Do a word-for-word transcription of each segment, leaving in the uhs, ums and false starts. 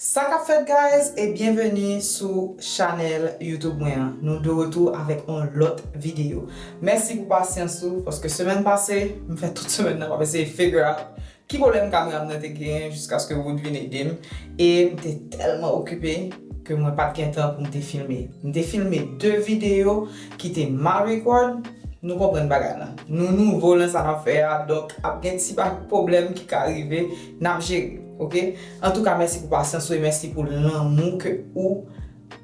Sa k ap fèt, guys, e byenveni sou chanèl YouTube mwen an. Nou de retour avèk yon lòt videyo. Mèsi pou pasyans ou, paske semèn pase, m fè tout semèn nan m ap eseye figure out ki pwoblèm kamera m nan te genyen jiskaske Wood vin ede m. E m te tèlman okipe ke mwen pa t gen tan pou m te filme. M te filme de videyo ki te mal record. Nou konprann bagay la. Nou nouvo nan sa n ap fè a, donk ap gen ti ba- pwoblèm ki ka rive, n ap jere, oke? Antouka, mèsi pou pasyans ou e mèsi pou lanmou ke ou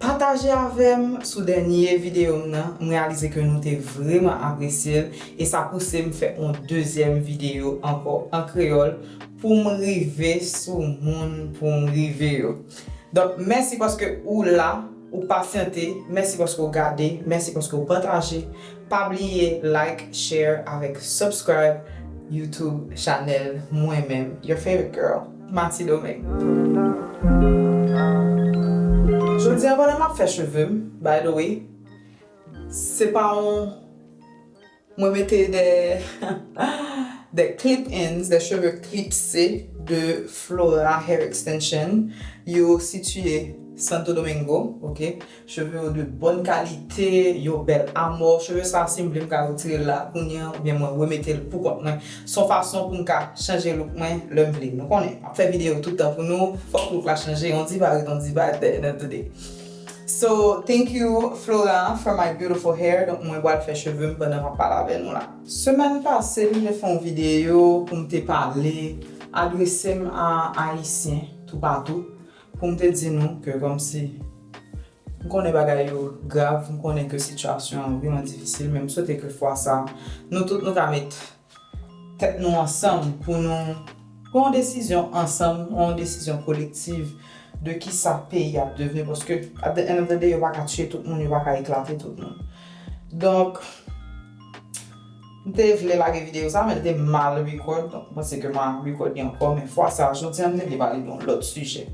pataje avè m sou dènye videyo m nan. M reyalize ke nou te vrèman apresye l e sa pouse m fè yon dezyèm videyo ankò an kreyòl pou m rive sou moun pou m rive yo. Donk, mèsi paske ou la, ou pasyante, mèsi paske ou gade, mèsi paske ou pataje. Pa bliye like, share avèk subscribe YouTube chanèl mwen menm, your favorite girl, Mati Domingue. Jodi a, pandan m ap fè cheve m, by the way, se pa yon Mwen mete de, de clip-ins, de cheve clipsé de Flora Hair Extension. Yo sitiye Santo Domingo, oke? Cheve yo de bòn kalite, yo bèl amò. Cheve sa, si m vle, m ka retire l la kounye a, oubyen mwen remete l pou kont mwen. Se yon fason pou m ka chanje look mwen lè m vle. Nou konnen, m ap fè videyo tout tan pou nou, fòk look la chanje, on diva ret on diva at the end of the day. So, thank you, Flora, for my beautiful hair. Donk, mwen pral fè cheve m pandan m ap pale avè nou la. Semèn pase, m te fè yon videyo pou m te pale, adrese m a Ayisyen toupatou, pou m te di nou ke kòmsi m konnen bagay yo grav, m konnen ke sitiyasyon an vrèman difisil, men m swete ke fwa sa, nou tout nou ka met tèt nou ansanm pou nou pran yon desizyon ansanm, yon desizyon kolektiv de kisa peyi ap devni, paske at the end of the day, yo pa ka tiye tout moun, yo pa ka eklate tout moun. Donk, m te vle lage videyo sa, men l te mal record, donk m panse ke m a record li ankò, men fwa sa, jodi a, m te vle pale de yon lòt sijè.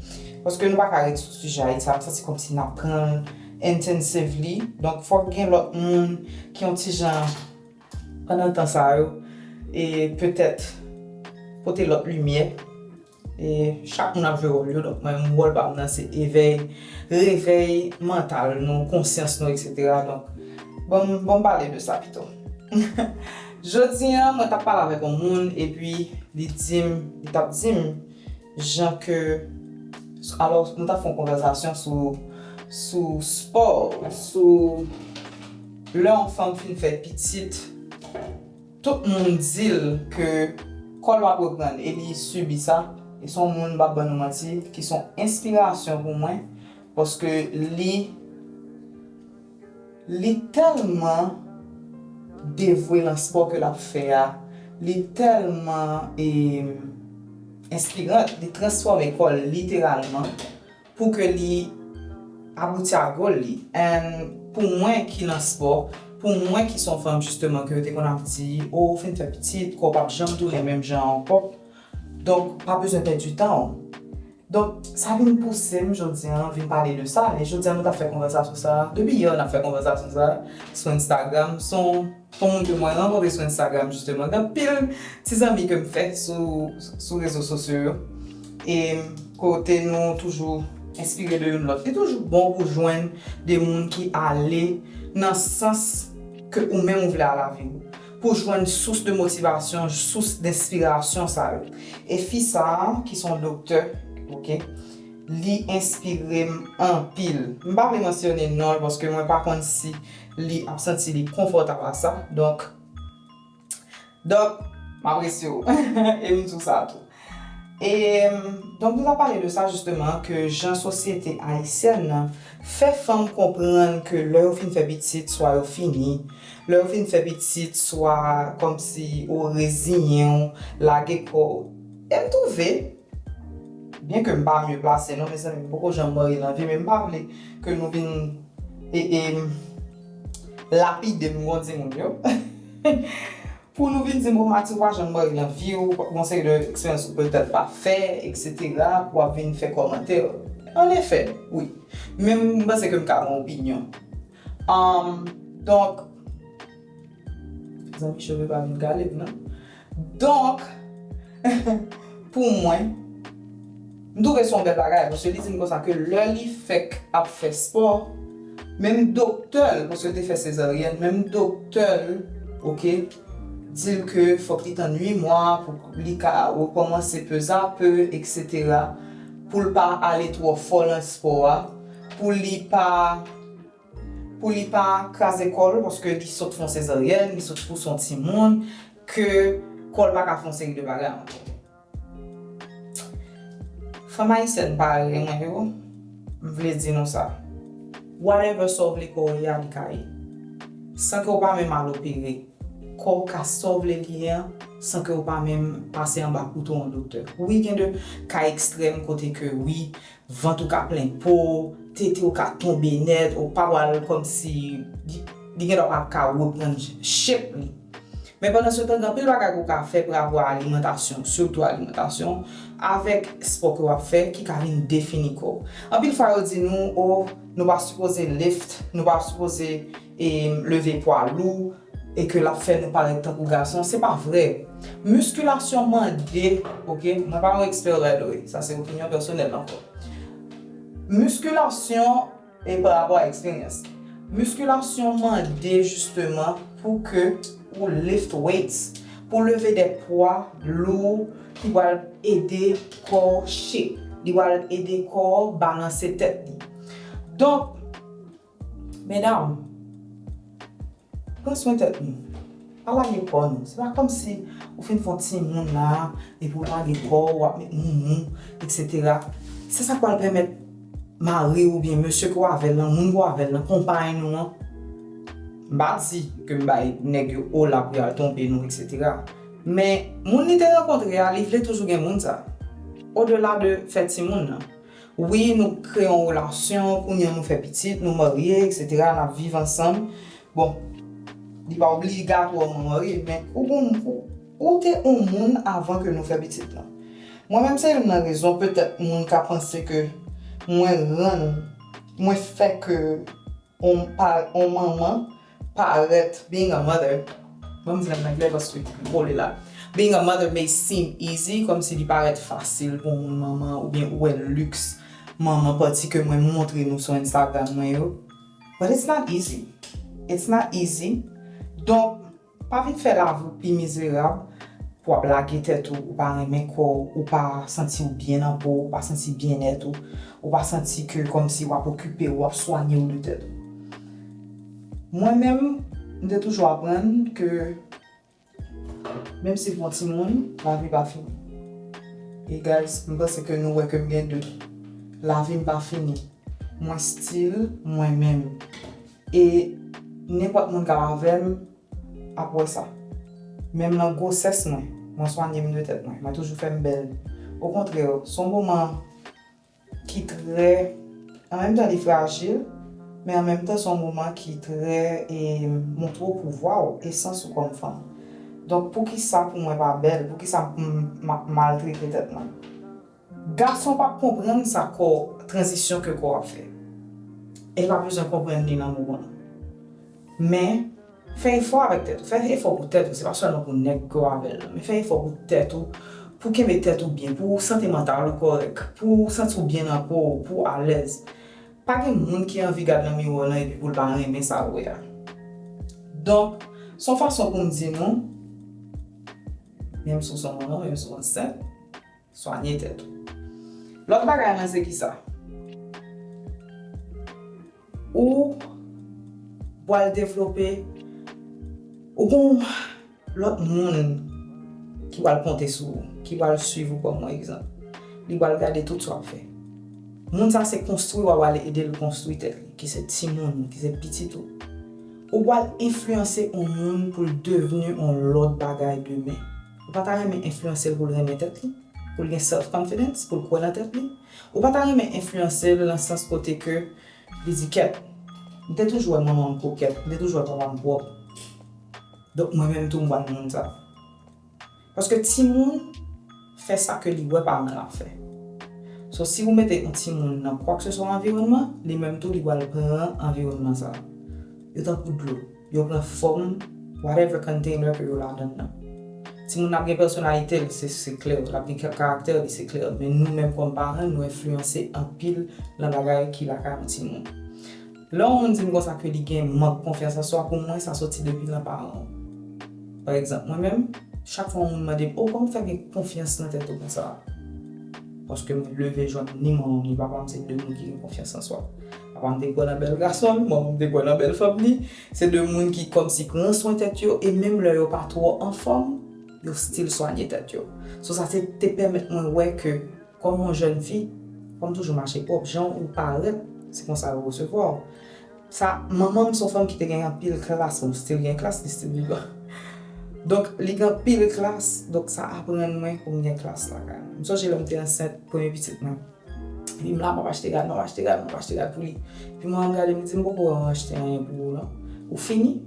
Paske nou pa ka ret sou sijè Ayiti a, m santi kòmsi n ap pran l intensively, donk fòk gen lòt moun ki yon ti jan pandan tan sa yo, e petèt pote lòt limyè. E chak moun ap jwe wòl yo, donk mwen menm wòl pa m nan se evèy, revèy mantal nou, konsyans nou, etsetera. Donk, bon, bon pale de sa pito. Jodi a, mwen t ap pale avèk yon moun, epi li di m, li t ap di m, jan ke, alò, nou t ap fè yon konvèsasyon sou, sou spò, sou lè yon fanm fin fè pitit, tout moun di l ke kò l p ap reprann e li sibi sa. E se yon moun, m p ap ban nou manti, ki se yon enspirasyon pou mwen, paske li, li tèlman devwe nan spò ke l ap fè a, li tèlman, e, enspirant, li transfòme kò l literalman pou ke li abouti a goal li. And pou mwen ki nan spò, pou mwen ki se yon fanm jisteman ke yo te konn ap di, "O, ou fin fè pitit, kò w p ap janm tounen menm jan an ankò." Donk, pa bezwen pèdi tan w. Donk, sa vin pouse m jodi a, vin pale de sa. E jodi a, nou t ap fè konvèsasyon sa a. Depi yè, n ap fè konvèsasyon sa a sou Instagram. Se yon, se yon moun ke mwen rankontre sou Instagram, jisteman. Gen anpil ti zanmi ke m fè sou, sou rezo sosyo yo. E kote nou toujou enspire de youn lòt. Li toujou bon pou jwenn de moun ki ale nan sans ke ou menm ou vle al lavi w. Pou jwenn sous de motivasyon, sous denspirasyon sa yo. E fi sa a, ki se yon doktè, oke, li enspire m anpil. M pa vle mansyone non l paske mwen pa konn si li ap santi li konfòtab a sa. Donk, Dòk, m apresye w. E m di w sa tou. E, donk, nou t ap pale de sa, jisteman, ke jan sosyete ayisyèn nan fè fanm konprann ke lè yo fin fè pitit, swa yo fini, lè yo fin fè pitit, swa kòmsi ou reziyen w, lage kò w. E m twouve, byen ke m pa mye plase, non, mezanmi, m poko janm marye nan vi, men m pa vle ke nou vin, e, e, lapide m, gon di moun yo. Pou nou vin di m, "O, Mati, ou pa janm marye nan vi w, gon seri de eksperyans ou petèt pa fè, etsetera," pou w ap vin fè kòmantè. Anefè, wi. Men m panse ke m ka gen opinyon. Um, donk, zanmi, cheve pa vin kale m, non. Donk, pou mwen, M twouve se yon bèl bagay, paske li di m konsa ke lè li fèk ap fè spò, menm doktè l, paske l te fè sezaryèn, menm doktè l, oke, di l ke fòk li tann uit mwa pou li ka rekòmanse pezape, etsetera, pou l pa ale twò fò nan spò a, pou li pa, pou li pa kraze kò l, paske li sot fè yon sezaryèn, li sot pouse yon timoun, ke kò l pa ka fè yon seri de bagay ankò. Fanm ayisyèn parèy mwen yo, m vle di nou sa. Whatever sa w vle kò w ye a, li ka ye. San ke w pa menm al opere. Kò w ka sa w vle li ye an, san ke w pa menm pase anba kouto yon doktè. Wi, gen de ka ekstrèm kote ke wi, vant ou ka plen po, tete w ka tonbe nèt, ou pa pral kòmsi li, li gen dwa pa ka reprann shape li. Men pandan se tan, gen anpil bagay ke w ka fè parapò a alimantasyon, sitou alimantasyon, avèk spò ke w ap fè, ki ka vin defini kò w. Anpil fwa, yo di nou, o, nou pa sipoze lift, nou pa sipoze, e, leve pwa lou, e ke l ap fè nou parèt tankou gason. Se pa vre. Miskilasyon mande, oke, mwen pa yon ekspè, by the way, sa se opinyon pèsonèl ankò. Miskilasyon, e pa rapò a eksperyans. Miskilasyon mande jisteman pou ke ou lift weights, pou leve de pwa lou ki pral ede kò w shape, li pral ede kò w balanse tèt li. Donk, medam, pran swen tèt nou. Pa lage kò nou. Se pa kòmsi ou fin fè yon timoun la, epi w lage kò w, w ap met moumou, etsetera. Se sa k pral pèmèt mari w oubyen mesye ke w avè l lan, moun ke w avè l lan, konpay nou an. M pa di ke m bay nèg yo o la pou y al twonpe nou, etsetera. Men, moun li te rankontre a, li vle toujou gen moun sa. Odela de fè timoun nan. Wi, nou kreye yon relasyon, kounye a nou fè pitit, nou marye, etsetera, n ap viv ansanm. Bon, li pa obligatwaman marye, men ou gon, ou, ou te yon moun avan ke nou fè pitit lan. Mwen menm se youn nan rezon petèt moun ka panse ke mwen rann, mwen fè ke on pa, on manman parèt, being a mother, ban m di l an anglè paske m kole la. Being a mother may seem easy, kòmsi li parèt fasil pou yon moun manman oubyen ou wè liks manman pati ke mwen montre nou sou Instagram mwen yo. But it's not easy. It's not easy. Donk, pa vin fè lavi w pi mizerab pou w ap lage tèt ou, ou pa renmen kò w, ou pa santi w byen nan po w, ou pa santi byennèt ou, ou pa santi ke kòmsi w ap okipe w, w ap swanye w de tèt ou. Mwen menm, m te toujou aprann ke menm si w gon timoun, lavi pa fini. E guys, m panse ke nou wè ke m gen de. Lavi m pa fini. Mwen still mwen menm. E nenpòt moun k ap avè m, ap wè sa. Menm nan gwosès mwen, mwen swanye m de tèt mwen. Mwen toujou fè m bèl. Okontrè, se yon moman ki trè, an menm tan li frajil, men an menm tan se yon moman ki trè, e, montre w pouvwa w, esans ou kòm fanm. Donk, poukisa pou mwen pa bèl? Poukisa m, m, m ap maltrete tèt mwen? Gason p ap konprann sa kò, tranzisyon ke kò ap fè. E l pa bezwen konprann li nan moman an. Men, fè efò avèk tèt ou. Fè efò pou tèt ou. Se pa sèlman pou nèg ke w avè l lan. Men fè efò pou tèt ou. Pou kenbe tèt ou byen. Pou sante mantal ou kòrèk. Pou w santi w byen nan po w. Pou w alèz. Pa gen moun ki anvi gad nan miwa w lan epi pou l pa renmen sa l wè a. Donk, se yon fason pou m di nou, menm si w se yon manman, menm si w ansent, swanye tèt ou. Lòt bagay lan se kisa? Ou pral devlope, ou gon lòt moun ki pral konte sou ou, ki pral swiv ou kòm yon egzanp. Li pral gade tout sa w ap fè. Moun sa se konstwi w ap pral ede l konstwi tèt li, ki se timoun ou, ki se pitit ou. Ou pral enfliyanse yon moun pou l devni yon lòt bagay demen. Ou pa ta renmen enfliyanse l pou l renmen tèt li? Pou l gen self confidence, pou l kwè nan tèt li. Ou pa ta renmen enfliyanse l nan sans kote ke li di, kèt, m te toujou wè manman m kokèt, m te toujou wè papa m pwòp. Donk mwen menm tou m pral moun sa. Paske timoun fè sa ke li wè paran l ap fè. So, si ou mete yon timoun nan kwakseswa anviwònman, li menm tou li pral pran anviwònman sa. Yo tankou dlo. Yo pran fòm whatever container ke yo ladan nan. Timoun nan ap gen pèsonalite l, se, se klè, l ap gen ka-, karaktè li, se klè. Men nou menm kòm paran, nou enfliyanse anpil nan bagay ki lakay yon timoun. Lè yon moun di m konsa ke li gen mank konfyans an swa, pou mwen, sa soti depi nan paran w. Pa egzanp, mwen menm, chak fwa yon moun mande m, "O, kòman w fè gen konfyans nan tèt ou konsa?" Paske mwen leve jwenn ni manman m, ni papa m, se de moun ki gen konfyans an swa. Papa m te kwè nan bèl gason l, manman m te kwè nan bèl fanm li. Se de moun ki kòmsi pran swen tèt yo, e menm lè yo pa twò anfòm, yo still swanye tèt yo. So sa te, te pèmèt mwen wè ke, kòm yon jèn fi, fò m toujou mache pwòp. Jan ou parèt, se konsa yo resevwa w. Sa, manman m se yon fanm ki te gen anpil klas, bon, still gen klas, li still vivan. Donk, li gen anpil klas, donk sa aprann mwen pou m gen klas lakay mwen. M sonje lè m te ansent premye pitit mwen. Epi m la, m ap achte rad, m ap achte rad, m ap achte rad pou li. Epi manman m gade m, li di m, "M poko wè w achte anyen pou ou non. Ou fini?"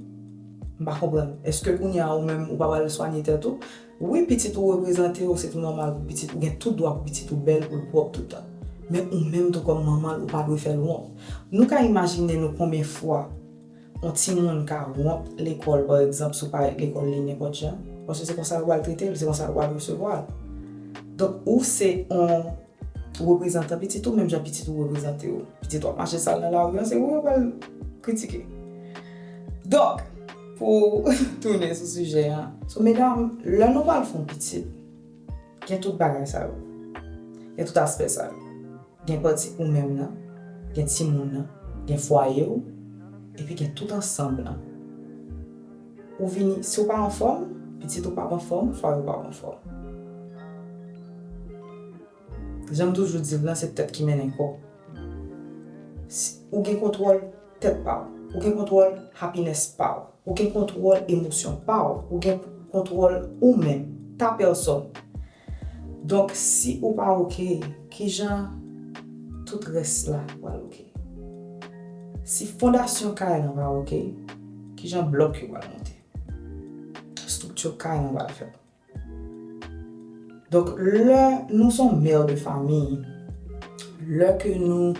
M pa konprann. Èske kounye a ou menm ou pa pral swanye tèt ou? Wi, pitit ou reprezante w, se tou nòmal pou pitit ou gen tout dwa pou pitit ou bèl, pou l pwòp toutan. Men ou menm tou kòm manman l, ou pa dwe fè l wont. Nou ka imajine nou konbyen fwa yon timoun ka wont lekòl, pa egzanp, si w parèt lekòl li nenpòt jan, paske se konsa yo pral trete l, se konsa yo pral resevwa l. Donk, ou se yon reprezantan pitit ou, menm jan pitit ou reprezante w. Pitit w ap mache sal nan lari an, se ou yo pral kritike. Donk, pou tounen sou sijè an, so, medam, lè nou pral fè yon pitit, gen tout bagay sa yo. Gen tout aspè sa yo. Gen pati ou menm nan, gen timoun nan, gen fwaye w, epi gen tout ansanm lan. Ou vini, si w pa anfòm, pitit ou p ap anfòm, fwaye w p ap anfòm. Jan m toujou di l lan, se tèt ki mennen kò. Si, ou gen kontwòl tèt pa w, ou gen kontwòl happiness pa w, ou gen kontwòl emosyon pa w, ou gen kontwòl ou menm, ta pèsòn. Donk, si ou pa oke, kijan tout rès la pral oke? Si fondasyon kay lan pa oke, kijan blòk yo pral monte? Estrikti kay lan pral fèt. Donk, lè nou se yon mè de fanmi, lè ke nou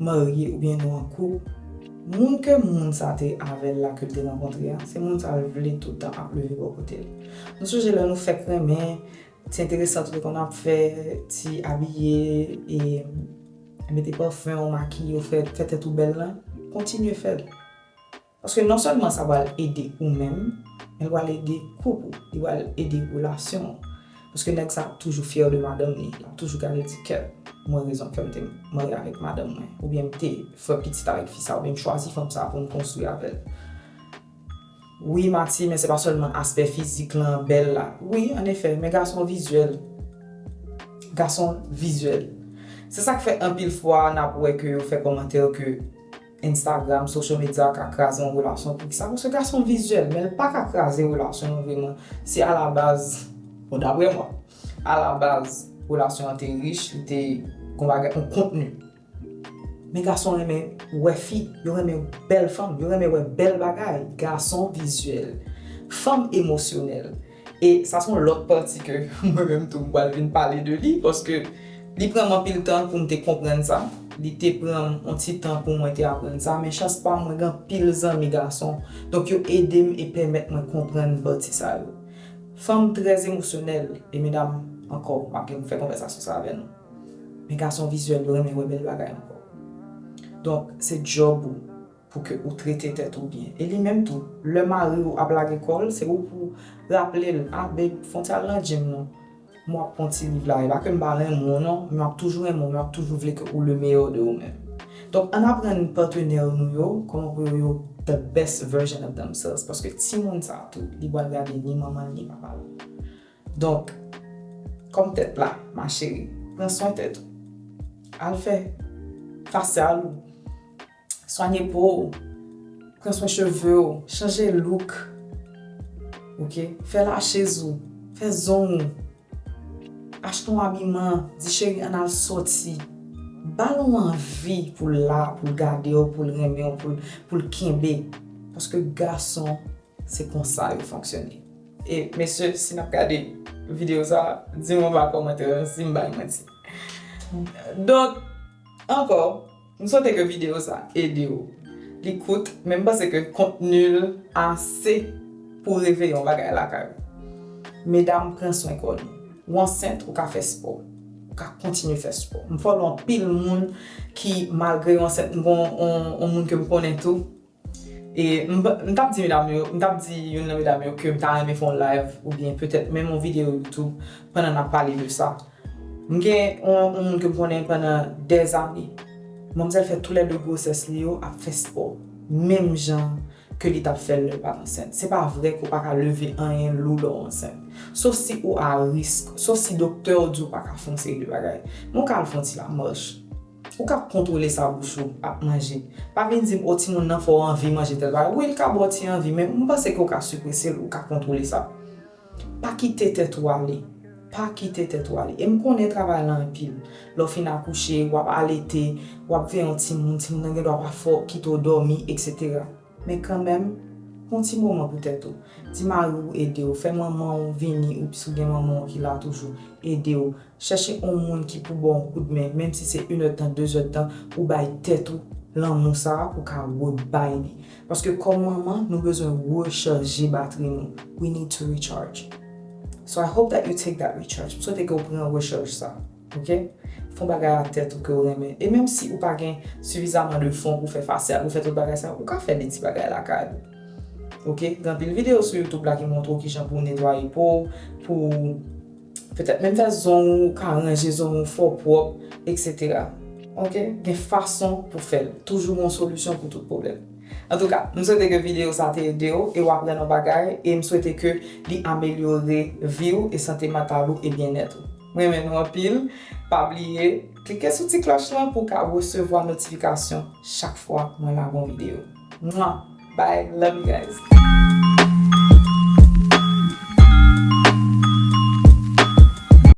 marye oubyen nou an koup, moun ke moun sa te avè l la ke l te rankontre a, se moun sa l vle tout tan ap leve bò kote l. Nou sonje lè nou fèk renmen, ti enteresan tout konn ap fè, ti abiye, e mete pafen w, makiye w, fè, fè tèt ou bèl lan, kontinye fè l. Paske non sèlman sa pral ede ou menm, men l pral ede koup ou, li pral ede relasyon w. Paske nèg sa ap toujou fyè de madanm li, l ap toujou gade l di, "Kèt, mwen rezon k fè m te marye avèk madanm mwen, oubyen m te fè pitit avèk fi sa, oubyen m chwazi fanm sa pou m konstwi avè l." Wi, Mati, men se pa sèlman aspè fizik lan, bèl la. Wi, anefè, men gason vizyèl. Gason vizyèl. Se sa k fè anpil fwa n ap wè ke yo fè kòmantè ke Instagram, social media ka kraze yon relasyon. Poukisa? Paske gason vizyèl, men l pa ka kraze relasyon nou vreman. Se alabaz, bon, daprè mwen, alabaz, relasyon an te rich, li te gon bagay, yon kontni. Men gason renmen wè fi, yo renmen bèl fanm, yo renmen wè bèl bagay. Gason vizyèl, fanm emosyonèl. E sa se yon lòt pati ke mwen menm tou m pral vin pale de li, paske li pran m anpil tan pou m te konprann sa. Li te pran m yon ti tan pou mwen te aprann sa, men chans pa m, mwen gen anpil zanmi gason. Donk yo ede m e pèmèt mwen konprann pati sa yo. Fanm trè emosyonèl, e medam, ankò, m ap gen pou fè konvèsasyon sa avè nou. Men gason vizyèl, yo renmen wè bèl bagay ankò. Donk, se djòb ou pou ke ou trete tèt ou byen. E li menm tou, lè mari w ap lage kò l, se ou pou raple l, "A, babe, fè w ti al nan gym non. M ap pran ti liv la, e pa ke m pa renmen w non, men m ap toujou renmen w, men m ap toujou vle ke ou le meilleur de ou menm." Donk, ann aprann patnè nou yo, kòman pou yo, yo the best version of themselves. Paske timoun sa a tou, li pral gade ni manman l, ni papa l. Donk, kòm tèt la, ma chérie, pran swen tèt ou. Al fè fasyal ou, swanye po w, pran swen cheve w, chanje look. Oke? Fè lachez ou, fè zong ou. Achte yon abiman, di cheri ann al sòti. Ba l yon anvi pou l la, pou l gade w, pou l renmen w, pou l, pou l kenbe. Paske gason, se konsa yo fonksyone. E mesye, si n ap gade videyo sa, di mwen anba kòmantè an si m bay manti. Donk, ankò, m swete ke videyo sa ede w. Li kout, men m panse ke kontni l ase pou reveye yon bagay lakay ou. Medam, pran swen kò nou. Ou ansent, ou ka fè spò. Ou ka kontinye fè spò. M fòlò anpil moun ki, malgre yo ansent, m gon on, on moun ke m konnen tou. E m, m t ap di medam yo, m t ap di youn nan medam yo ke m ta renmen fè yon live oubyen petèt menm yon videyo YouTube pandan n ap pale de sa. M gen yon, yon moun ke m konnen pandan dèzane. Manmzèl fè tou lè de gwosès li yo ap fè spò. Menm jan ke li t ap fè l lè l pa t ansent. Se pa vre ke w pa ka leve anyen lou lè w ansent. Sof si ou a risk, sof si doktè w di w pa ka fè yon seri de bagay. Men w ka al fè yon ti lamach. Ou ka kontwole sa bouch ou ap manje. Pa vin di m, o timoun nan fè w anvi manje tèl bagay. Wi, l ka ba w ti anvi, men m panse ke w ka siprese l, ou ka kontwole sa. Pa kite tèt ou ale. Pa kite tèt ou ale. E m konnen travay la anpil. Lè w fin akouche, w ap alete, w ap veye yon timoun, timoun nan gen dwa pa fè w kite w dòmi, etsetera. Men kanmenm, pran ti moman pou tèt ou. Di mari w ede w, fè manman w vini, ou si w gen manman w ki la toujou, ede w. Chèche yon moun ki pou ba w yon kout men, menm si se inèdtan, dezèdtan, ou bay tèt ou lanmou sa a pou w ka rebay li. Paske kòm manman, nou bezwen rechaje batri nou. We need to recharge. So I hope that you take that recharge. M swete ke w pran rechaj sa. Ok? Fè yon bagay ak tèt ou ke w renmen. E menm si ou pa gen sifizaman de fon pou fè fasyal, pou fè tout bagay sa, ou ka fè de ti bagay lakay ou. Ok? Gen anpil videyo sou YouTube la ki montre w kijan pou w netwaye po w, pou w petèt menm fè zong ou, ou ka ranje zong ou, fè w pwòp, etsetera. Ok? Gen fason pou fè l. Toujou gen yon solisyon pou tout pwoblèm. Antouka, m swete ke videyo sa te ede w e w aprann yon bagay e m swete ke li amelyore vi w e sante mantal ou e byennèt ou. M renmen nou anpil. Pa bliye, klike sou ti klòch lan pou w ka resevwa notifikasyon chak fwa mwen lage yon videyo. Mwa! Bye! Love you guys!